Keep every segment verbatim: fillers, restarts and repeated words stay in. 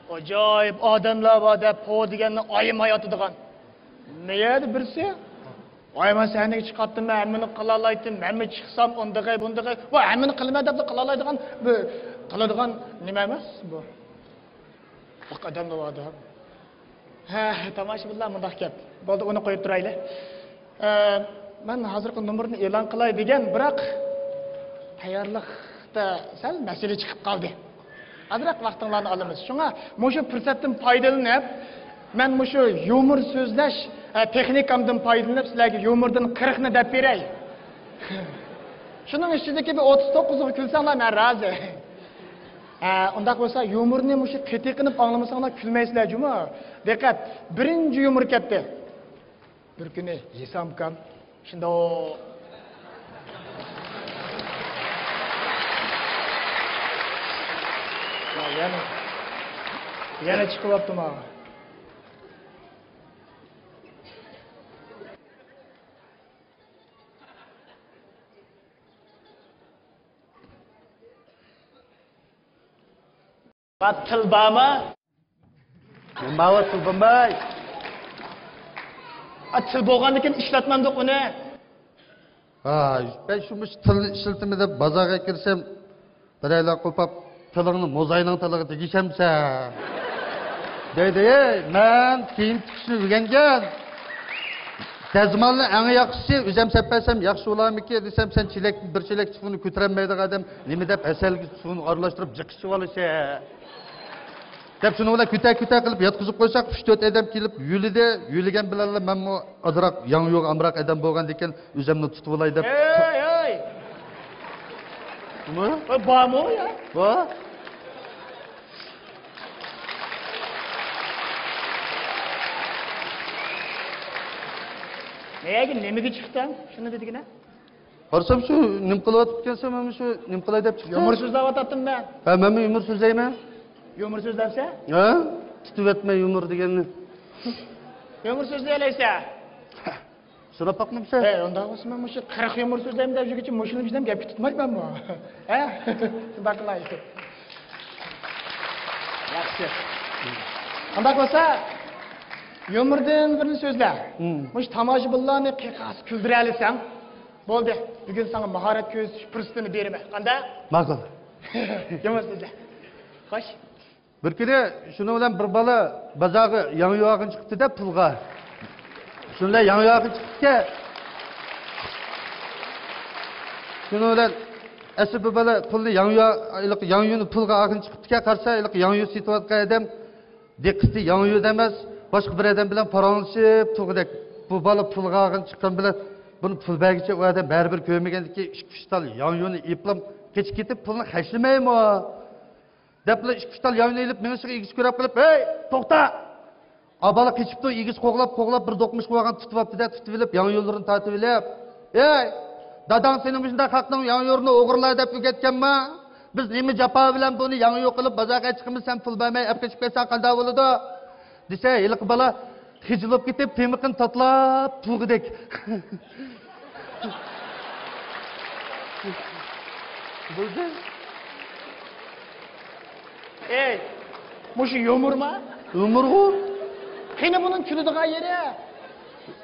ئاجايىپ ئادەملەر بار دەپ، پو دېگەننى ئايىماي ئاتىدىغان. نەيەردە بىرسى؟ ۋاي، مەن سەھنىگە چىقاتتىم، مەن ھەممىنى قىلالايتتىم، مەنمۇ چىقسام ئۇندىغاي، بۇندىغاي، ۋاي، ھەممىنى قىلىمەن دەپلا قىلالايدىغان، بىر قىلىدىغان نېمە ئەمەس بۇ. بۇنداق ئادەملەر بار دەپ. ھە، تاماشىبىنلار مۇنداق گەپ. بولدى، ئۇنى قويۇپ تۇرايلى. ئە، مەن ھازىرقى نومۇرنى ئېلان قىلاي دېگەن، بىراق تەييارلىقتا سەل مەسىلە چىقىپ قالدى. ئازراق ۋاقتىڭلارنى ئالىمىز. شۇڭا مۇشۇ پۇرسەتتىن پايدىلىنىپ، مەن مۇشۇ يۇمۇر سۆزلەش، ئە، تېخنىكامدىن پايدىلىنىپ، سىلەرگە يۇمۇردىن قىرىقنى دەپ بېرەي. شۇنىڭ ئىچىدىكى بىر ئوتتۇز توققۇزىغا كۈلسەڭلار، مەن رازى. ئە، ئۇنداق بولسا، يۇمۇرنى مۇشۇ قېتىقىنىپ ئاڭلىمىساڭلار كۈلمەيسىلەر جۇمۇ. دىققەت، بىرىنچى يۇمۇر كەتتى. بىر كۈنى ھېسامكام شۇنداق. يەنە، يەنە چىقىۋاپتۇ ماڭا. تىل بارمۇ؟ نېمە بار تىل بولماي؟ ئا، تىل بولغاندىكىن ئىشلەتمەمدۇق ئۇنى. ھاي، مەن شۇ مۇشۇ تىلنى ئىشلىتىمەن دەپ بازارغا كىرسەم، بىرەيلەن قوپاپ، تىلىڭنى موزاينىڭ تىلىغا تېگىشەمسەن دەيدۇ. ھەي، مەن كىيىم تىكىشنى ئۆگەنگەن. دەزمالنى ئەڭ ياخشىسى، ئۆزەم سەپ بەرسەم ياخشى بولارمىكىن دېسەم، سەن چېلەك، بىر چېلەك سۇنى كۆتۈرەلمەيدىغان ئادەم نېمە دەپ ھەسەلگە سۇنى ئارىلاشتۇرۇپ جىق ئىچىۋالىسەن؟ دەپ شۇنىڭ بىلەن كۆتە-كۆتە قىلىپ ياتقۇزۇپ قويساق، ئۈچ-تۆت ئادەم كېلىپ يۆلىدى. يۆلىگەن بىلەنلا مەنمۇ ئازراق ياڭيۇغا ئامراق ئادەم بولغاندىكىن، ئۆزۈمنى تۇتۇۋالاي دەپ. ھەي، ھەي! نېمە؟ ۋاي، بارمۇ يا؟ بار. نەگە، نېمىگە چىقتىڭ؟ شۇنى دېگىنە. قارىسام، شۇ نېمە قىلىۋاتىپتىكەنسەن، مەنمۇ شۇ نېمە قىلاي دەپ چىقتىم. يۇمۇر سۆزلەۋاتاتتىم مەن. ھە، مەنمۇ يۇمۇر سۆزلەيمەن. يۇمۇر سۆزلەپسەن؟ ھە؟ تۇتۇۋەتمە يۇمۇر دېگەننى. يۇمۇر سۆزلىيەلەيسەن؟ سوراپ باقمامسەن؟ ھەي، ئۇنداق بولسا مەن مۇشۇ قىرىق يۇمۇر سۆزلەيمەن دەپ يۈرگۈچە مۇشۇنى بىزدىن گەپكە تۇتمايمەنمۇ؟ ھە؟ شۇنداق قىلاي. ياخشى. ئۇنداق بولسا، يۇمۇردىن بىرنى سۆزلە. ھىم. مۇشۇ تاماشىبىنلارنى قىيقاس كۈلدۈرەلىسەڭ، بولدى، بۈگۈن ساڭا ماھارەت كۆرسىتىش پۇرسىتىنى بېرىمەن. قانداق؟ ماقۇل. يامان سۆزلە. خوش. بىر كۈنى شۇنىڭ بىلەن بىر بالا بازارغا ياڭيۇ ئالغىلى چىقىپتۇ-دە پۇلغا. شۇنىڭ بىلەن ياڭيۇ ئالغىلى چىقىپتىكەن. شۇنىڭ بىلەن ئەسلى بۇ بالا پۇلنى ياڭيۇ، ھېلىقى ياڭيۇنى پۇلغا ئالغىلى چىقىپتىكەن. قارىسا، ھېلىقى ياڭيۇ سېتىۋاتقان ئادەم دىققىتى ياڭيۇدا ئەمەس، باشقا بىر ئادەم بىلەن پاراڭلىشىپ تۇرغۇدەك. بۇ بالا پۇلغا ئالغىلى چىققان بىلەن بۇنى پۇل بەرگۈچە ئۇ ئادەم بەرىبىر كۆرمىگەندىكىن، ئىككى ئۈچ تال ياڭيۇنى ئېلىپلا قېچىپ كېتىپ، پۇلنى خەجلىمەيمۇ دەپلا ئىككى ئۈچ تال ياڭيۇنى ئېلىپ، مېڭىشىغا ئىگىسى كۆرۈپ قېلىپ، ھەي، توختا! ئا بالا قېچىپتۇ، ئىگىسى قوغلاپ، قوغلاپ، بىر دوقمۇشقا بارغان تۇتۇۋاپتۇ-دە، تۇتۇۋېلىپ، ياڭيۇلىرىنى تارتىۋېلىپ، ھەي، داداڭ سېنىڭ مۇشۇنداق خەقنىڭ ياڭيۇلىرىنى ئوغرىلاي دەپ ئۆگەتكەنما؟ بىز نېمە جاپا بىلەن بۇنى ياڭيۇ قىلىپ بازارغا چىقىمىز، سەن پۇل بەرمەي ئەپ قېچىپ كەتسەڭ قانداق بولىدۇ؟ دېسە، ھېلىقى بالا خىجىل بولۇپ كېتىپ، تېمىقىنى تاتىلاپ تۇرغۇدەك. بولدى. ئەي، مۇشۇ يۇمۇرما؟ يۇمۇرغۇ. قېنى بۇنىڭ كۈلىدىغان يېرى؟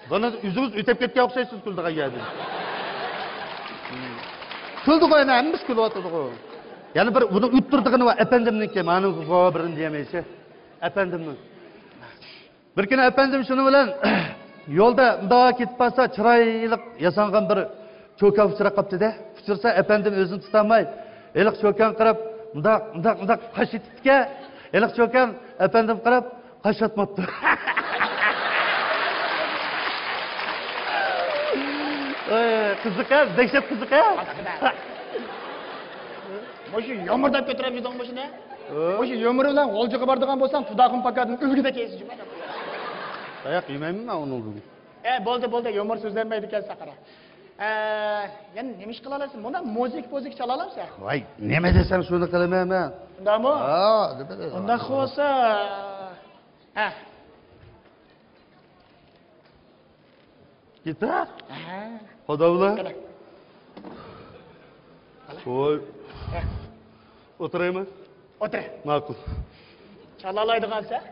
بۇنى ئۆزىڭىز ئۆتۈپ كەتكەن ئوخشايسىز كۈلىدىغان يەردىن. كۈلدىغۇ، يەنە ھەممىسى كۈلۈۋاتىدىغۇ. يەنە بىر بۇنىڭ ئۆتتۈرىدىغىنى بار، ئەپەندىمنىڭكى، مانىڭغا بىرنى دېيەلمەيسىز. ئەپەندىمنىڭ. بىر كۈنى ئەپەندىم شۇنىڭ بىلەن يولدا مۇنداق كېتىپ بارسا، چىرايلىق ياسانغان بىر چوكان ئۇچراپ قاپتۇ-دە. ئۇچرىسا، ئەپەندىم ئۆزىنى تۇتالماي، ھېلىقى چوكانغا قاراپ مۇنداق، مۇنداق، مۇنداق قاش ئېتىپتىكەن. ھېلىقى چوكان ئەپەندىمگە قاراپ قاش ئاتماپتۇ. ئەي، قىزىق ھە، دەھشەت قىزىق ھە. مۇشۇ يۇمۇر دەپ كۆتۈرۈپ يۈردۈڭ مۇشۇنى. ھە؟ مۇشۇ يۇمۇر بىلەن غۇلجىغا بارىدىغان بولساڭ، تۇداخۇن پاكادىن ئۈلگىدەك يەيسىز جۇمۇ. تاياق يېمەيمەن مەن ئۇنىڭدىن. ئە، بولدى، بولدى، يۇمۇر سۆزلەنمەيدىكەنسەن قارا. ئە، يەنە نېمە ئىش قىلالايسەن؟ مۇنداق مۇزىكا، مۇزىكا چالالامسەن؟ ۋاي، نېمە دېسەڭ شۇنى قىلىمەن مەن. ئۇنداقمۇ؟ ھا، نېمە دېسەڭ. ئۇنداق بولسا، ھە. گىتار؟ ھە. قانداق بولا؟ قانداق؟ ۋاي. ھە. ئولتۇرايمۇ؟ ئولتۇر. ماقۇل. چالالايدىغانسەن؟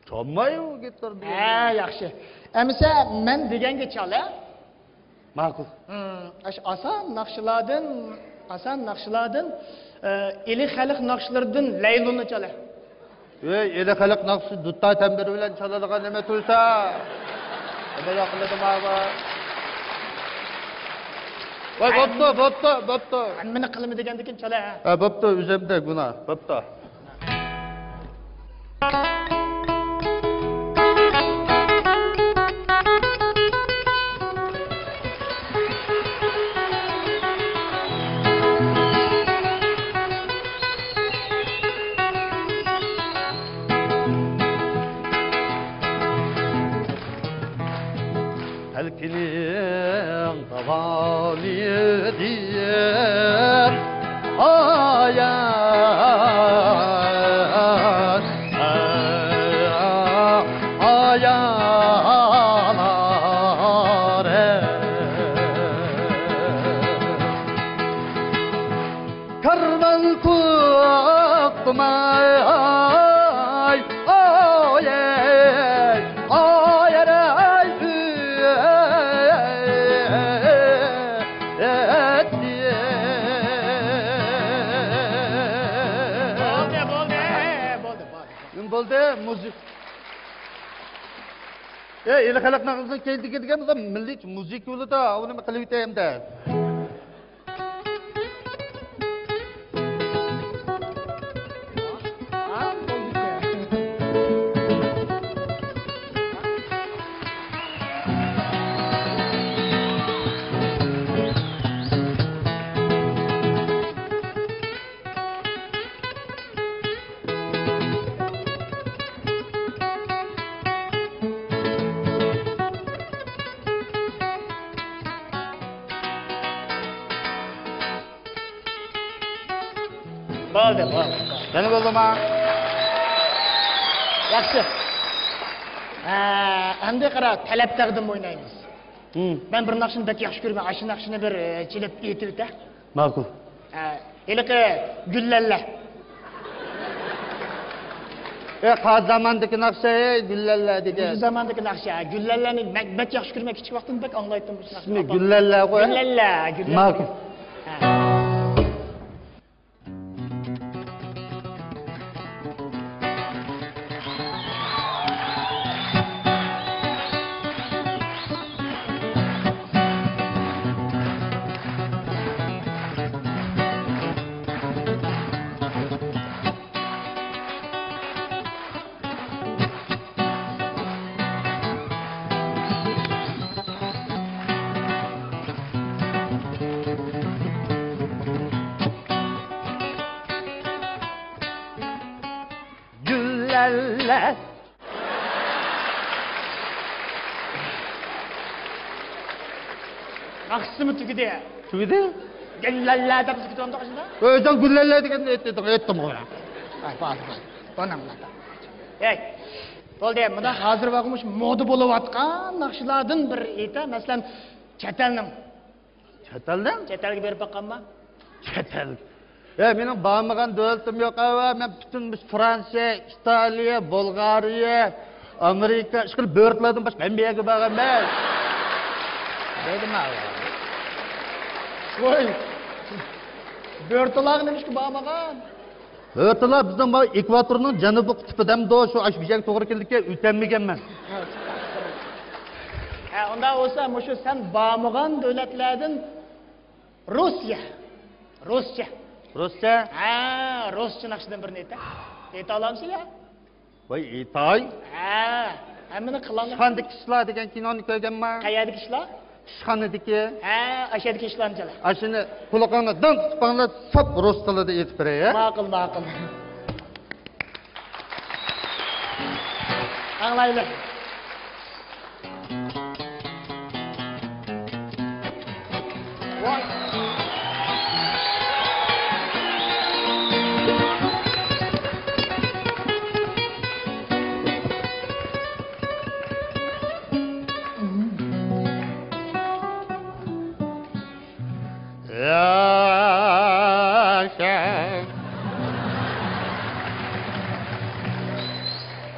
چالماي ئۇ گىتارنى. ھە، ياخشى. ئەمىسە مەن دېگەنگە چال، ھە؟ ماقۇل. ھىم، ئاشۇ ئاسان ناخشىلاردىن، ئاسان ناخشىلاردىن، ئە، ئىلى خەلق ناخشىلىرىدىن لەيلۇننى چال، ھە. ۋەي، ئىلى خەلق ناخشىسى دۇتار تەمبۇر بىلەن چالىدىغان نېمە تۇرسا. نېمە ياقلىدىم ئاۋۇ؟ ۋاي، بوپتۇ، بوپتۇ، بوپتۇ. ھەممىنى قىلما دېگەندىكىن چال، ھە. ھە، بوپتۇ، ئۆزۈمدە گۇناھ. بوپتۇ. ئەلكىنىڭ داۋانى دېيىم ئايان، ئايانلار. كارۋان توختىماي، ئاي، ئاي، ئاي، ئاي، ئۆتتى. بولدى، بولدى، بولدى، بولدى. نېمە بولدى؟ مۇزىك. ئەي، ئىلى خەلقنىڭ ئىزىنى كەينىدىكى دېگەن مىللىي مۇزىكا بولىدۇ، ئۇنى قىلىۋېتەي ئەمدى. بولدى، بولدى. يەنە بولدىما؟ ياخشى. ھە، ئەمدى قارا، تەلەپ تەقدىم ئوينايمىز. ھىم. مەن بىر ناخشىنى بەك ياخشى كۆرىمەن، ئاشۇ ناخشىنى بىر، ئە، چېلىپ ئېيتىۋېتە. ماقۇل. ھە، ھېلىقى گۈللەللە. ئە، قايسى زاماندىكى ناخشا، ئەي، گۈللەللە دېگەن؟ شۇ زاماندىكى ناخشا، ھە، گۈللەللەنى بەك، بەك ياخشى كۆرىمەن، كىچىك ۋاقتىمدا بەك ئاڭلايتتىم بۇ ناخشىنى. ئىسمى گۈللەللە غۇ؟ گۈللەللە، گۈللەللە. ماقۇل. ھە. گۈللەللە. ناخشىسىمۇ تۈگىدى. تۈگىدى؟ گۈللەللە دەپ تۈگىدى ئۇنداق شۇنداق. ئۆزۈڭ گۈللەللە دېگەننى ئېيتتىڭ، ئېيتتىمغۇ مەن. ھەي، بولدى، بولدى. بۇنىڭ بىلەن. ھەي، بولدى، مۇنداق ھازىر ۋاقىت مۇشۇ مودا بولۇۋاتقان ناخشىلاردىن بىر ئېيت، مەسىلەن، چەت ئەلنىڭ. چەت ئەلدە؟ چەت ئەلگە بېرىپ باققانما؟ چەت ئەل. ھە، مېنىڭ بارمىغان دۆلىتىم يوق، ئاۋۇ. مەن پۈتۈن مۇشۇ فرانسىيە، ئىتالىيە، بۇلغارىيە، ئامېرىكا، ئىشقىلىپ بۆرتىلاردىن باشقا ھەممە يەرگە بارغان مەن. دەيدىما، ئاۋۇ. ۋاي، بۆرتىلارغا نېمىشقا بارمىغان؟ ھۆتىلا بىزنىڭ مانا ئېكۋاتورنىڭ جەنۇبىي قۇتۇپى دەمدۇ، شۇ ئاشۇ بىر يەرگە توغرا كېلىدىكەن، ئۆتەلمىگەنمەن. ھە، ئۇنداق بولسا مۇشۇ سەن بارمىغان دۆلەتلەردىن روسىيە. رۇسچە. رۇسچە؟ ھە، رۇسچە ناخشىدىن بىرنى ئېيتە. ئېيتالامسىلەر؟ ۋاي ئېيتاي. ھە، ھەممىنى قىلالمايمەن. ئىشخانىدىكى ئىشلار دېگەن كىنونى كۆرگەنما؟ قەيەردىكى ئىشلار؟ ئىشخانىدىكى. ھە، ئاشۇ يەردىكى ئىشلارنى چالا. ئاشۇنى قۇلىقىڭنى دىڭ تۇتۇپ ئاڭلا، ساپ رۇس تىلىدا ئېيتىپ بېرەي، ھە؟ ماقۇل، ماقۇل. ئاڭلايلى. ياشا.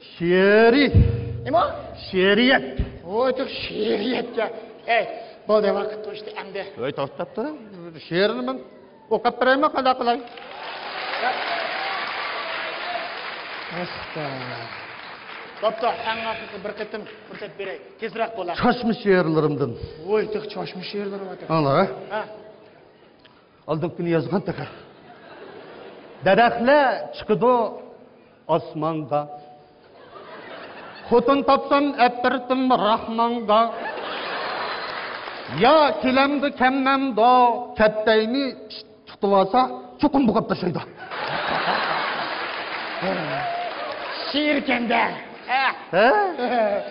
شېئىرىي. نېمە؟ شېئىرىيەت. ۋوي، تېخى شېئىرىيەتكە. ئەي، بولدى، ۋاقىت توشتى ئەمدى. ۋاي، توختاپ تۇرۇڭ. شېئىرنى مەن ئوقۇپ بېرەيمۇ، قانداق قىلاي؟ ئاستا. بوپتۇ، ئەڭ ئاخىرقى بىر قېتىم پۇرسەت بېرەي. تېزرەك بولا. چاچما شېئىرلىرىمدىن. ۋوي، تېخى چاچما شېئىرلىرى بار تېخى. ئاڭلا. ھە. ئالدىنقى كۈنى يازغان تېخى. دەرەخلەر چىقىدۇ ئاسمانغا. خوتۇن تاپسام ئەپەرتىم راخمانغا. يا كېلەمدۇ كەلمەمدۇ، كەتتەينى تۇتۇۋالسا، چوقۇم بوغاپ تاشلايدۇ. شېئىركەندە. ھە؟ ھە؟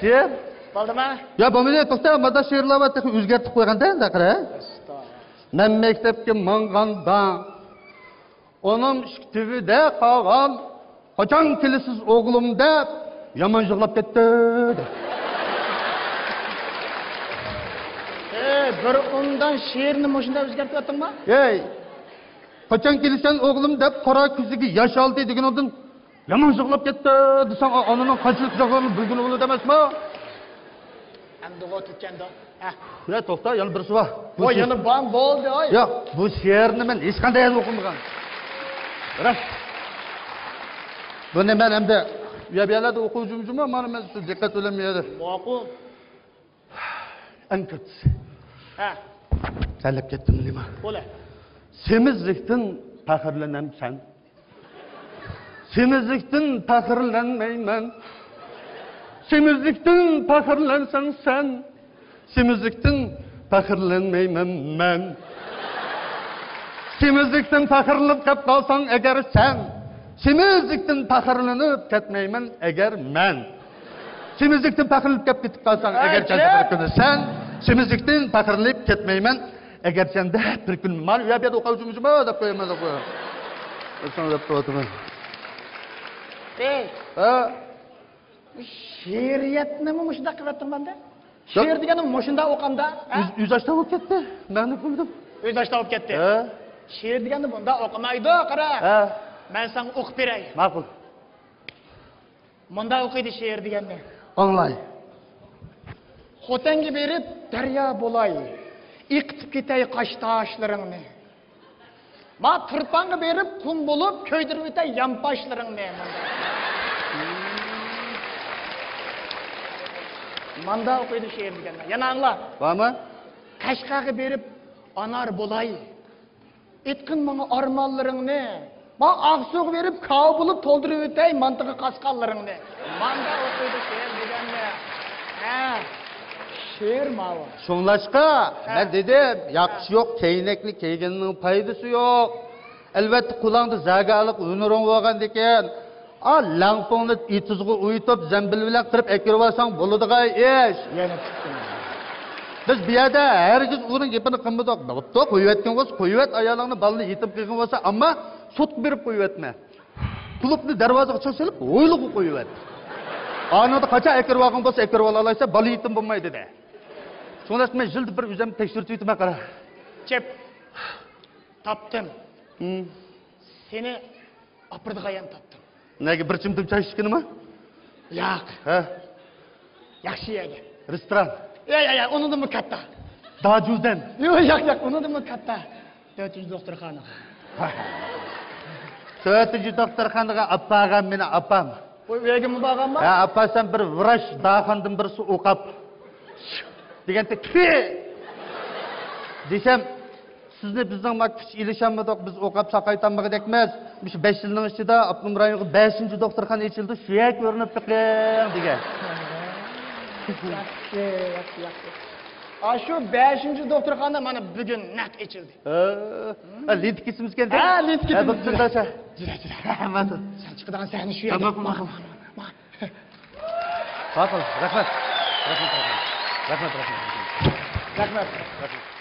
شېئىر؟ بولدىما؟ يا، بولمىدى، توختا، مادا شېئىرلار بار، تېخى ئۆزگەرتىپ قويغاندا، ئەمدى قارا. ئەستاغپىرۇللا. مەن مەكتەپكە ماڭغاندا، ئانام ئىشىك تۈۋىدە قالغان، «قاچان كېلىسىز ئوغلۇم؟» دەپ، يامان يىغلاپ كەتتى، دەپ. ئەي، بىر ئومدان شېئىرنى مۇشۇنداق ئۆزگەرتىۋەتتىڭما؟ ئەي، «قاچان كېلىسەن ئوغلۇم؟» دەپ، قارا كۆزىگە ياش ئالدى دېگىنىڭدىن، يامان يىغلاپ كەتتى دېسەڭ، ئانىنىڭ قانچىلىك يىغلىغانلىقىنى بىلگىلى بولىدۇ ئەمەسمۇ؟ ئەمدىغۇ تۈگەندۇ. ھە. يا، توختا، يەنە بىرسى بار. بۇ ۋاي، شېئىر، يەنە بار، بولدى، ئاي. ياق، بۇ شېئىرنى مەن ھېچقانداق يەردە ئوقۇمىغان. راست. بۇنى مەن ئەمدى يا بۇ يەرلەردە ئوقۇپ جۇمجۇما، مانا مەن شۇ دىققەت بىلەن بۇ يەردە. ماقۇل. ئەڭ كۆتىسى. ھە. تەرلەپ كەتتىم نېمە؟ بولە. سېمىزلىكتىن پەخىرلىنەمسەن؟ سېمىزلىكتىن پەخىرلەنمەيمەن. سېمىزلىكتىن پەخىرلەنسەڭ سەن، سېمىزلىكتىن پەخىرلەنمەيمەن مەن. سېمىزلىكتىن پەخىرلىنىپ كەپ قالساڭ ئەگەر سەن، سېمىزلىكتىن پەخىرلىنىپ كەتمەيمەن ئەگەر مەن. سېمىزلىكتىن پەخىرلىنىپ كەپ كېتىپ قالساڭ ئەگەر سەن بىر كۈنى سەن، سېمىزلىكتىن پەخىرلىنىپ كەتمەيمەن ئەگەر سەن دەپ بىر كۈن مانا ئۇ يەردە ئوقۇپ جۇمجۇما دەپ قويىمەن دەپ قويۇڭ. دەپ ساڭا دەپ قويۇۋاتىمەن. ئەي. ھە؟ شېئىرىيەتنىمۇ مۇشۇنداق قىلىۋەتتىڭ مەندە. شېئىر دېگەننى مۇشۇنداق ئوقۇمدا، ھە؟ ئۆز، ئۆز ئاشتا بولۇپ كەتتى. مەن ئوقۇمدۇم. ئۆز ئاشتا بولۇپ كەتتى. ھە؟ شېئىر دېگەننى بۇنداق ئوقۇمايدۇ، قارا. ھە. مەن ساڭا ئوقۇپ بېرەي. ماقۇل. مۇنداق ئوقۇيدۇ شېئىر دېگەننى. ئاڭلاي. خوتەنگە بېرىپ دەريا بولاي، ئېقىتىپ كېتەي قاشتاشلىرىڭنى. ما تۇرپانغا بېرىپ قۇم بولۇپ كۆيدۈرۈۋېتەي يانپاشلىرىڭنى. ماندا ئوقۇيدۇ شېئىر دېگەننى. يەنە ئاڭلا. بارمۇ؟ قەشقەرگە بېرىپ ئانار بولاي. ئېيتقىن ماڭا ئارمانلىرىڭنى. ما ئاقسۇغا بېرىپ كاۋا بولۇپ تولدۇرۇۋېتەي مانتىغا قاسقانلىرىڭنى. ماندا ئوقۇيدۇ شېئىر دېگەننى. ھە. شېئىر ماۋۇ. شۇڭلاشقا، ھە، مەن دېدىم، ياخشى يوق، كەينەكنى كىيگەننىڭ پايدىسى يوق. ئەلۋەتتە، قولۇڭدا زاگالىق ھۈنىرىڭ بولغاندىكىن، ئا، لەڭپۇڭنى ئېتىزغا ئۇيۇتۇپ، زەمبىل بىلەن قىرىپ ئەكىرىۋالساڭ بولىدىغان ئىش. يەنە چىقتىمۇ؟ بىز بۇ يەردە ھەرگىز ئۇنىڭ گېپىنى قىلمىدۇق. بوپتۇ، قويۇۋەتكىن بولسا قويۇۋەت، ئايالىڭنى، بالىنى يېتىم قىلغىن بولسا، ئەمما سوتقا بېرىپ قويۇۋەتمە. قۇلۇپنى دەرۋازىغا چىڭ سېلىپ، ھويلىغا قويۇۋەت. ئانىڭدا قاچان ئەكىرىۋالغۇڭ بولسا ئەكىرىۋالالايسەن، بالا يېتىم بولمايدۇ دە. شۇڭلاشقا مەن يىلدا بىر ئۆزۈمنى تەكشۈرتۈۋېتىمەن، قارا. چەپ. تاپتىم. ھىم. سېنى ئاپىرىدىغان يەرنى تاپتىم. نەگە، بىر چىمدىم چاي ئىچكىنىما؟ ياق. ھە؟ ياخشى يەرگە. رېستوران. يا، يا، يا، ئۇنىڭدىنمۇ كاتتا. داجۇدەن. يو، ياق، ياق، ئۇنىڭدىنمۇ كاتتا. تۆتىنچى دوختۇرخانىغا. تۆتىنچى دوختۇرخانىغا ئاپارغان مېنى ئاپام. ئۇ يەرگە مۇنداق ئالغانما؟ ھە، ئاپارسام بىر ۋراچ داخاندىن بىرسى ئوقاپ دېگەنتى، كى دېسەم، سىزنى بىزنىڭ ما كۈچ ئېلىشالمىدۇق، بىز ئوقاپ ساقايتالمىغۇدەكمىز. مۇشۇ بەش يىلنىڭ ئىچىدە ئاپتونوم رايونغا بەشىنچى دوختۇرخانا ئېچىلدى، شۇ يەرگە كۆرۈنۈپ بېقىڭ دېگەن. ياخشى، ياخشى، ياخشى. ئاشۇ بەشىنچى دوختۇرخانا مانا بۈگۈن نەق ئېچىلدى. ھە، ھە، لېنتە كېسىمىز ئىكەن. ھە، لېنتە كېسىمىز. ھە، بولۇپتۇ، داشا. جۈرە، جۈرە. ماقۇل. سەن چىقىدىغان سەھنە شۇ يەردە. ماقۇل، ماقۇل. ماقۇل، رەھمەت. رەھمەت، رەھمەت. رەھمەت، رەھمەت. رەھمەت. رەھمەت.